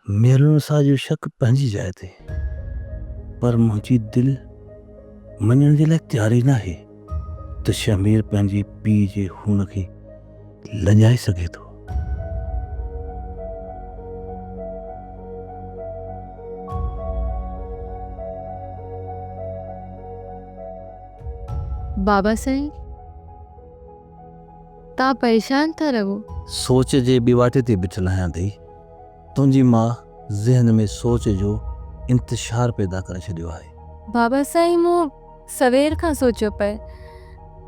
مهرالنساء جو شڪ پنهنجي جاء تي، پر منهنجي دل مڃڻ جي لاء تيار ئي ناهي ته شهمير پنهنجي پيء جي خون کي لڄائي سگهي ٿو. بابا سائين، توهان پريشان ٿا رهو. سوچ جي ٻيواٽي تي بيٺل آهيان ڌيء. تنهنجي ماء ذهن ۾ سوچ جو انتشار پيدا ڪري ڇڏيو آهي. بابا سائين مون سوير کان سوچيو پئي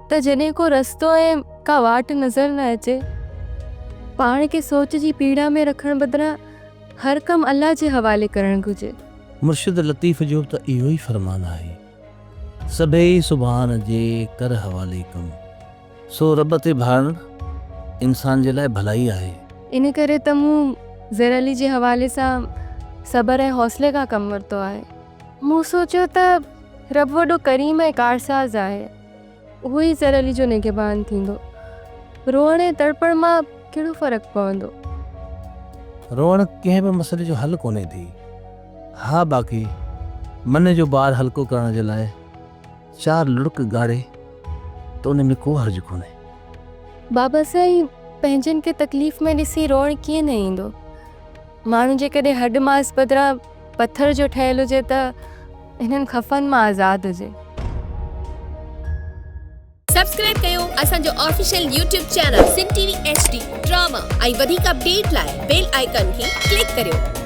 ته جڏهن ڪو رستو ۽ ڪا واٽ نظر نه اچي، پاڻ کي سوچ جي پيڙا ۾ رکڻ بدران هر ڪم الله جي حوالي ڪرڻ گهرجي. مرشد لطيف جو به ته اهو ئي فرمان آهي، سڀيئي سبحان جي ڪر حوالي ڪم. سو رب تي ڀاڙڻ انسان جي لاء ڀلائي آهي. ان ڪري ته مون زر علي جي حوالي سان صبر ۽ حوصلي کان ڪم ورتو آهي. مون سوچيو ته رب وڏو ڪريم ۽ ڪارساز آهي. اهو ئي زر علي جو نگهبان ٿيندو. روئڻ ۽ تڙپڻ مان ڪهڙو فرق پوندو؟ روئڻ ڪنهن به مسئلي جو حل ڪونهي ٿي. ها باقي من جو بار هلڪو ڪرڻ جي لاء چار لڙڪ ڳاڙي ته ان ۾ ڪو حرج ڪونهي. بابا سائين پنهنجن کي تڪليف ۾ ڏسي روئڻ ڪيئن نه ايندو. ماڻهو جيڪڏهن هڏ ماس بدران پٿر جو ٺهيل هجي ته هنن خفن مان آزاد هجي. سبسڪرائب ڪيو اسان جو official YouTube channel Sindh T V H D drama ۽ وڌيڪ اپڊيٽ لاء بيل آئيڪان کي ڪلڪ ڪريو.